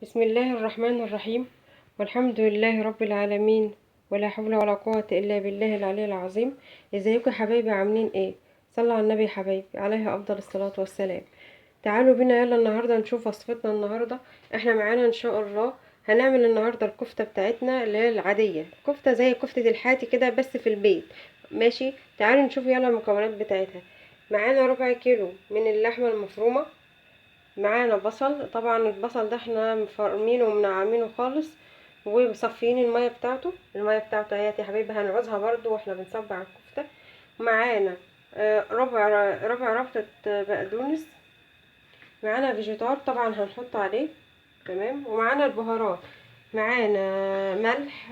بسم الله الرحمن الرحيم، والحمد لله رب العالمين، ولا حول ولا قوة إلا بالله العلي العظيم. ازيكم يا حبايبي؟ عاملين ايه؟ صلوا على النبي يا حبايبي، عليه افضل الصلاة والسلام. تعالوا بينا يلا النهارده نشوف وصفتنا النهارده. احنا معانا ان شاء الله هنعمل النهارده الكفتة بتاعتنا اللي هي العادية، كفته زي كفته الحاتي كده بس في البيت. ماشي، تعالوا نشوف يلا المكونات بتاعتها. معانا ربع كيلو من اللحمة المفرومه، معانا بصل، طبعا البصل ده احنا مفرمينه ومنعمينه خالص ومصفيين المية بتاعته، المية بتاعته اهيت يا حبايبي هنعوزها برده واحنا بنصب على الكفتة. معانا ربع ربطه بقدونس، معانا فيجيتار طبعا هنحط عليه، تمام. ومعانا البهارات، معانا ملح،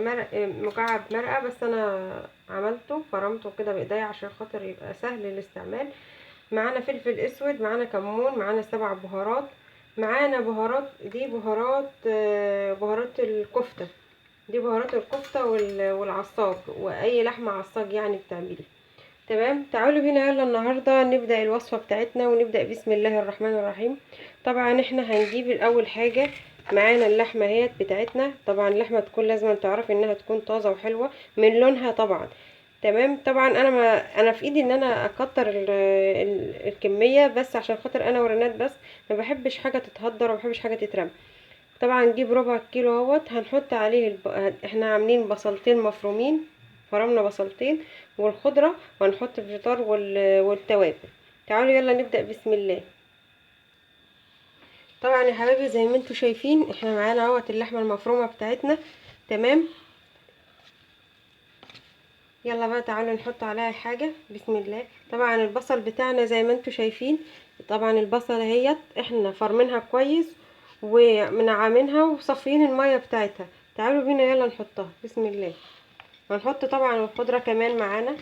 مرق، مكعب مرقه بس انا عملته فرمته كده بايديا عشان خاطر يبقى سهل الاستعمال. معانا فلفل اسود، معانا كمون، معانا 7 بهارات، معانا بهارات دي بهارات الكفتة، دي بهارات الكفتة والعصاج واي لحمه عصاج يعني بتعملي، تمام. تعالوا بينا يلا النهارده نبدا الوصفة بتاعتنا ونبدا بسم الله الرحمن الرحيم. طبعا احنا هنجيب الاول حاجة معانا اللحمة اهيت بتاعتنا، طبعا اللحمة تكون لازم تعرفي انها تكون طازة وحلوه من لونها طبعا، تمام. طبعا انا ما انا في ايدي ان انا اكتر الكمية بس عشان خاطر انا ورنات بس، ما بحبش حاجة تتهدر وما بحبش حاجة تترمى. طبعا نجيب ربع كيلو اهوت، هنحط عليه احنا عاملين بصلتين مفرومين، فرمنا بصلتين والخضره، وهنحط الفيجيتار والتوابل. تعالوا يلا نبدا بسم الله. طبعا يا حبايبي زي ما انتم شايفين احنا معانا اهوت اللحمة المفرومه بتاعتنا، تمام. يلا بقى تعالوا نحط عليها الحاجة بسم الله. طبعا البصل بتاعنا زي ما انتم شايفين، طبعا البصله اهيت احنا فرمينها كويس ومنعمينها وصافيين المية بتاعتها. تعالوا بينا يلا نحطها بسم الله. هنحط طبعا الخضرة كمان معانا،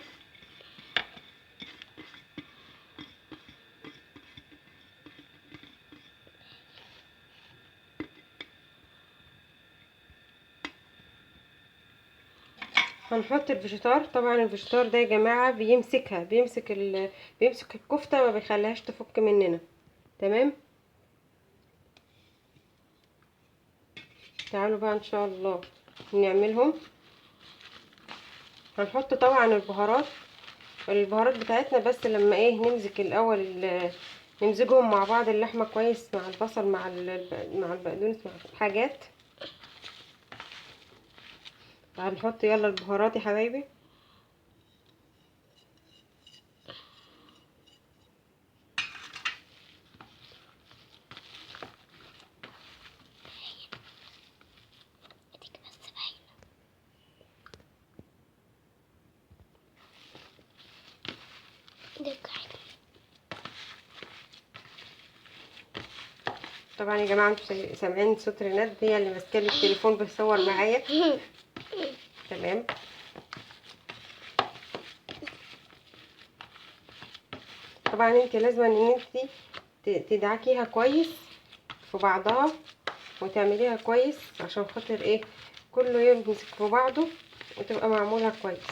هنحط الفيجيتار. طبعا الفيجيتار ده يا جماعة بيمسكها، بيمسك الكفتة ما بيخليهاش تفك مننا، تمام. تعالوا بقى ان شاء الله نعملهم. هنحط طبعا البهارات بتاعتنا، بس لما ايه نمزج الاول، نمزجهم مع بعض اللحمة كويس مع البصل مع البقدونس مع الحاجات. هنحط يلا البهارات يا حبايبي. طبعا يا جماعة انتوا سامعين صوت رينات، هي اللي ماسكه لي التليفون بتصور معايا، تمام. طبعا انت لازم ان انت تدعكيها كويس في بعضها وتعمليها كويس عشان خاطر ايه كله يمسك في بعضه وتبقى معمولة كويس،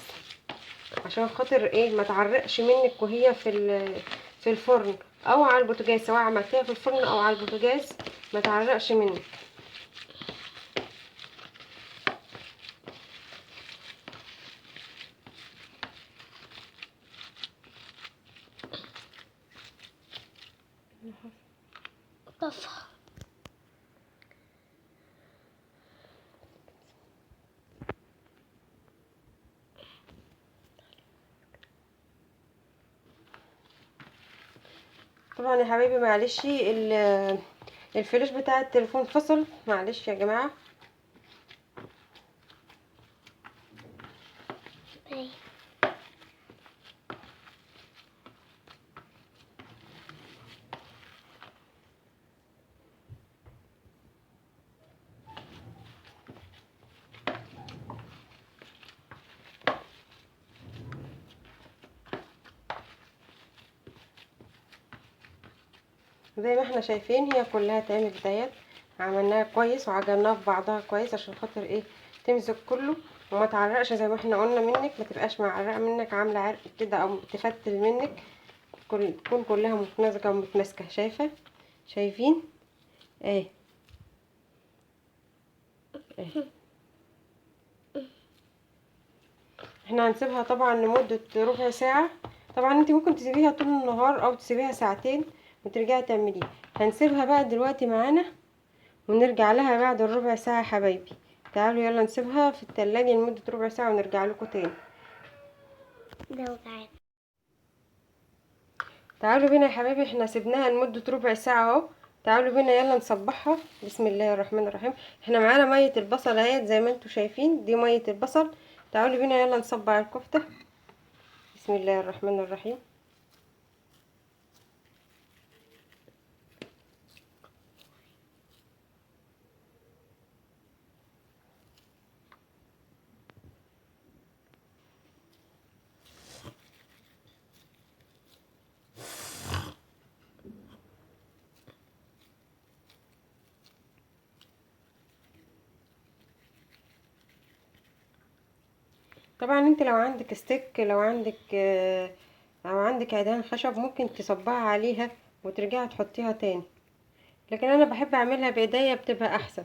عشان خاطر ايه ما تعرقش منك وهي في الفرن او على البوتاجاز، سواء عملتيها في الفرن او على البوتاجاز ما تعرقش منك. طفى. طبعا يا حبايبي معلش الفلاش بتاع التليفون فصل، معلش يا جماعة. زي ما احنا شايفين هي كلها اتعملت ديت، عملناها كويس وعجناها في بعضها كويس عشان خاطر ايه تمسك كله وما تعرقش زي ما احنا قلنا منك، ما تبقاش معرقه منك عامله عرق كده او تفتل منك، تكون كلها متماسكة ومتماسكه. شايفه؟ شايفين اهي. اهي. احنا هنسيبها طبعا لمدة ربع ساعة. طبعا انت ممكن تسيبيها طول النهار او تسيبيها ساعتين وترجعي تعمليها. هنسيبها بقى دلوقتي معانا ونرجع لها بعد الربع ساعة يا حبايبي. تعالوا يلا نسيبها في التلاجة لمدة ربع ساعة ونرجع لكم تاني. تعالوا بينا يا حبايبي، احنا سيبناها لمدة ربع ساعة اهو. تعالوا بينا يلا نصبحها. بسم الله الرحمن الرحيم. احنا معانا مية البصل اهي زي ما انتم شايفين، دي مية البصل. تعالوا بينا يلا نصبع الكفتة. بسم الله الرحمن الرحيم. طبعا انت لو عندك ستيك، لو عندك عيدان خشب ممكن تصبعها عليها وترجعي تحطيها تاني، لكن انا بحب اعملها بايديا بتبقى احسن.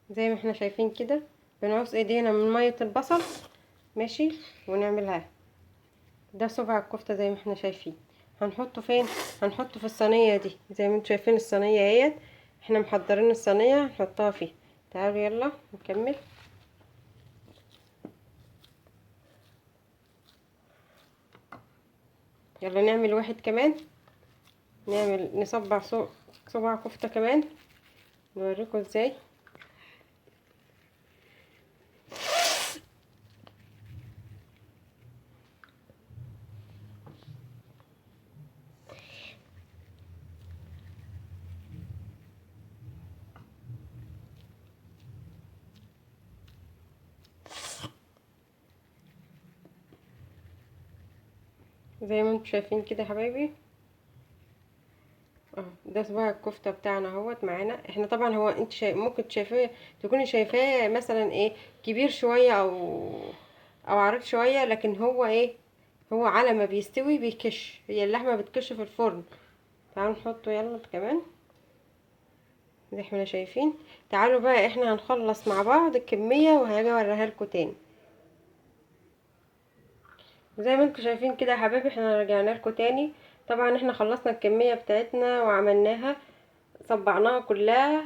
زي ما احنا شايفين كده بنعوز ايدينا من مية البصل، ماشي، ونعملها. ده صبع الكفتة زي ما احنا شايفين. هنحطه فين؟ هنحطه في الصينية دي زي ما انتم شايفين. الصينية اهيت، احنا محضرين الصينية هنحطها فيها. تعالوا يلا نكمل. يلا نعمل واحد كمان، نعمل نصبع صبع كفتة كمان، نوريكم ازاي. زي ما انتم شايفين كده يا حبايبي اهو، ده صباع الكفتة بتاعنا اهوت معانا. احنا طبعا هو انت ممكن تشايفاه، تكوني شايفاه مثلا ايه كبير شوية او عريض شوية، لكن هو ايه، هو على ما بيستوي بيكش، هي اللحمة بتكش في الفرن. تعالوا نحطه يلا كمان زي ما احنا شايفين. تعالوا بقى احنا هنخلص مع بعض الكمية وهاجي اوريها لكم تاني. زي ما انتم شايفين كده يا حبايبي احنا رجعنا لكم تاني. طبعا احنا خلصنا الكمية بتاعتنا وعملناها، صبعناها كلها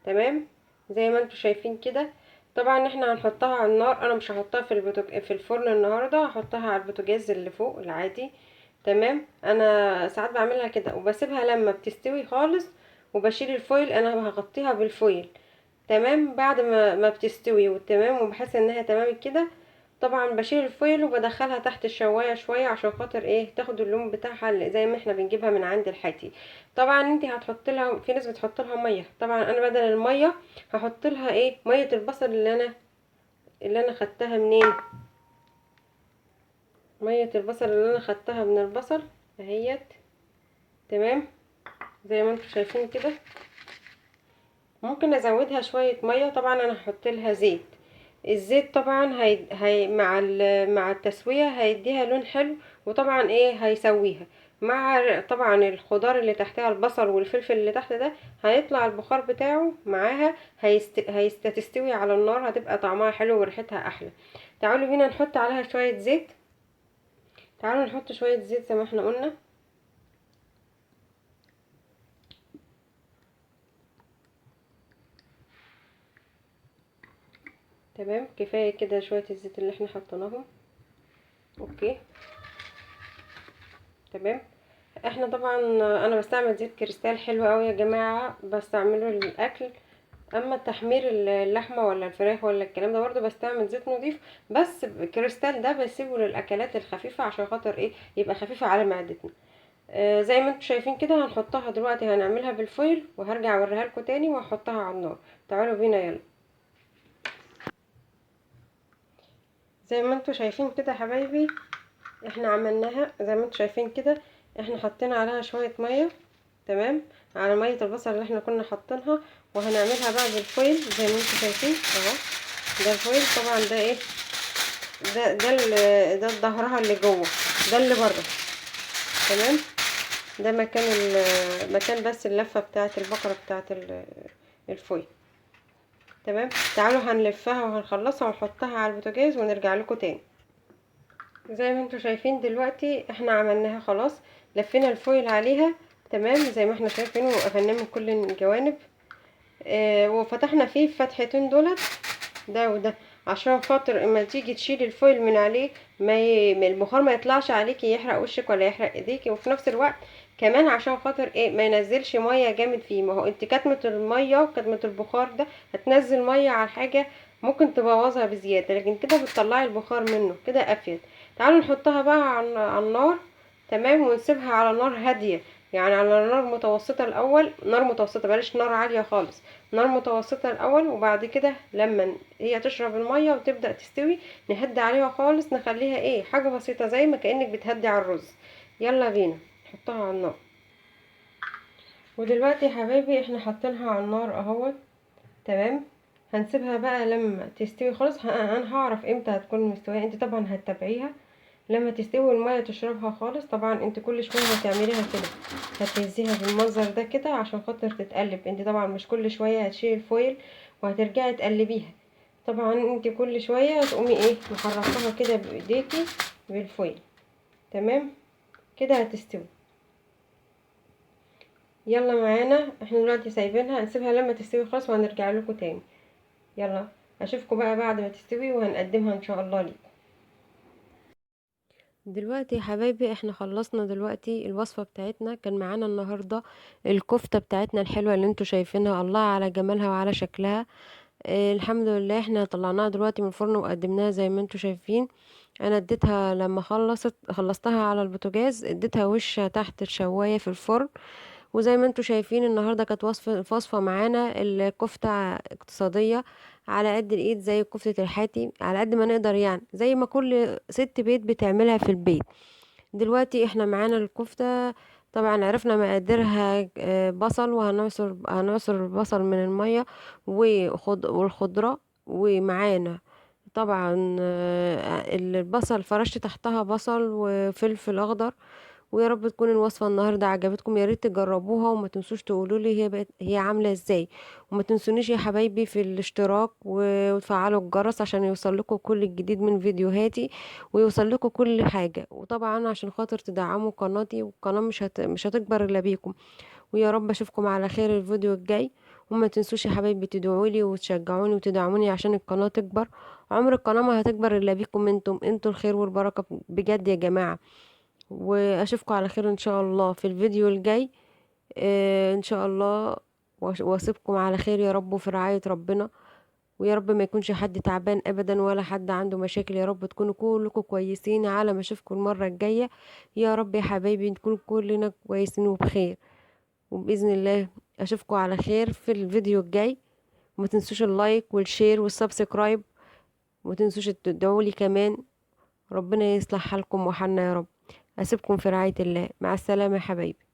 تمام زي ما انتم شايفين كده. طبعا احنا هنحطها على النار، انا مش هحطها في الفرن النهارده، هحطها على البوتاجاز اللي فوق العادي تمام. انا ساعات بعملها كده وبسيبها لما بتستوي خالص وبشيل ال foil، انا هغطيها بال foil تمام. بعد ما بتستوي وتمام وبحس انها تمام كده، طبعا بشيل ال foil وبدخلها تحت الشوايه شوية عشان خاطر ايه، تاخد اللون بتاعها اللي زي ما احنا بنجيبها من عند الحاتي. طبعا انت هتحط لها، في ناس بتحط لها مية، طبعا انا بدل المية هحط لها ايه، مية البصل اللي انا خدتها منين، مية البصل اللي انا خدتها من البصل اهيت تمام زي ما انتم شايفين كده. ممكن ازودها شوية مية، طبعا انا هحط لها زيت. الزيت طبعا هي مع التسوية هيديها لون حلو، وطبعا ايه هيسويها مع طبعا الخضار اللي تحتها، البصل والفلفل اللي تحت ده هيطلع البخار بتاعه معاها، هتستوي على النار، هتبقى طعمها حلو وريحتها احلى. تعالوا بينا نحط عليها شوية زيت. تعالوا نحط شوية زيت زي ما احنا قلنا. تمام كفاية كده شوية الزيت اللي احنا حطيناهم. okay تمام. احنا طبعا انا بستعمل زيت كريستال حلو قوي يا جماعة، بستعمله للاكل. اما تحمير اللحمة ولا الفراخ ولا الكلام ده برضو بستعمل زيت نضيف، بس الكريستال ده بسيبه للاكلات الخفيفة عشان خاطر ايه، يبقى خفيفة على معدتنا. زي ما انتم شايفين كده هنحطها دلوقتي، هنعملها بال foil وهرجع اوريها لكم تاني وهحطها على النار. تعالوا بينا يلا. زي ما انتم شايفين كده حبايبي احنا عملناها زي ما انتم شايفين كده. احنا حطينا عليها شوية مية تمام، على مية البصل اللي احنا كنا حاطينها، وهنعملها بقى بال foil زي ما انتم شايفين اهو. ده ال foil طبعا، ده ايه، ده ده ظهرها اللي جوه، ده اللي بره تمام. ده مكان بس اللفة بتاعه البقرة بتاعه ال foil. تمام. تعالوا هنلفها وهنخلصها ونحطها على البوتاجاز ونرجع لكم تاني. زي ما انتم شايفين دلوقتي احنا عملناها خلاص، لفينا ال foil عليها. تمام، زي ما احنا شايفين، وقفلناه من كل الجوانب، وفتحنا فيه فتحتين دولت، ده وده، عشان خاطر اما تيجي تشيل ال foil من عليه ما البخار ما يطلعش عليكي يحرق وشك ولا يحرق ايديكي، وفي نفس الوقت كمان عشان خاطر ايه ما ينزلش مية جامد فيه. ما هو انت كتمه المية وكتمه البخار ده هتنزل مية على حاجة ممكن تبوظها بزيادة، لكن كده بتطلعي البخار منه كده افيد. تعالوا نحطها بقى على النار. تمام، ونسيبها على نار هادية، يعني على نار متوسطه الاول، نار متوسطه، بلاش نار عالية خالص، نار متوسطه الاول، وبعد كده لما هي تشرب المية وتبدا تستوي نهدي عليها خالص، نخليها ايه حاجة بسيطة زي ما كانك بتهدي على الرز. يلا بينا نحطها على النار. ودلوقتي يا حبايبي احنا حاطينها على النار اهوت. تمام، هنسيبها بقى لما تستوي خالص. انا هعرف امتى هتكون مستوية، انت طبعا هتتابعيها لما تستوي والمية تشربها خالص. طبعا انت كل شوية هتعمليها كده، هتهزيها بالمنظر ده كده عشان خاطر تتقلب. انت طبعا مش كل شوية هتشيل الفويل وهترجعي تقلبيها، طبعا انت كل شوية هتقومي ايه محركاها كده بايديكي بالفويل. تمام كده هتستوي. يلا معانا، احنا دلوقتي سايبينها، هنسيبها لما تستوي خالص وهنرجع لكم تاني. يلا اشوفكم بقى بعد ما تستوي وهنقدمها ان شاء الله ليكم. دلوقتي يا حبايبي احنا خلصنا دلوقتي الوصفة بتاعتنا. كان معانا النهاردة الكفتة بتاعتنا الحلوة اللي انتوا شايفينها، الله على جمالها وعلى شكلها. اه الحمد لله احنا طلعناها دلوقتي من الفرن وقدمناها زي ما انتوا شايفين. انا اديتها لما خلصتها على البوتاجاز، اديتها وش تحت الشواية في الفرن. وزي ما انتوا شايفين النهارده كانت وصفه معانا الكفتة اقتصادية على قد الايد، زي كفته الحاتي على قد ما نقدر، يعني زي ما كل ست بيت بتعملها في البيت. دلوقتي احنا معانا الكفتة، طبعا عرفنا مقاديرها، بصل، وهنعصر البصل من المية والخضره، ومعانا طبعا البصل فرشت تحتها بصل وفلفل اخضر. ويا رب تكون الوصفة النهارده عجبتكم، يا ريت تجربوها وما تنسوش تقولوا لي هي عامله ازاي. وما تنسونيش يا حبايبي في الاشتراك وتفعلوا الجرس عشان يوصل لكم كل الجديد من فيديوهاتي ويوصل لكم كل حاجة، وطبعا عشان خاطر تدعموا قناتي، والقناة مش هتكبر الا بيكم. ويا رب اشوفكم على خير الفيديو الجاي. وما تنسوش يا حبايبي تدعوا لي وتشجعوني وتدعموني عشان القناة تكبر. عمر القناة ما هتكبر الا بيكم، انتوا الخير والبركة بجد يا جماعة. واشوفكم على خير ان شاء الله في الفيديو الجاي، ان شاء الله. واسيبكم على خير يا رب وفي رعاية ربنا. ويا رب ما يكونش حد تعبان ابدا ولا حد عنده مشاكل، يا رب تكونوا كلكم كويسين على ما اشوفكم المرة الجاية يا رب. يا حبايبي نكون كلنا كويسين وبخير، وباذن الله اشوفكم على خير في الفيديو الجاي. وما تنسوش ال like وال share وال subscribe، وما تنسوش تدعوا لي كمان. ربنا يصلح حالكم وحالنا يا رب. أسيبكم في رعاية الله، مع السلامة يا حبايبي.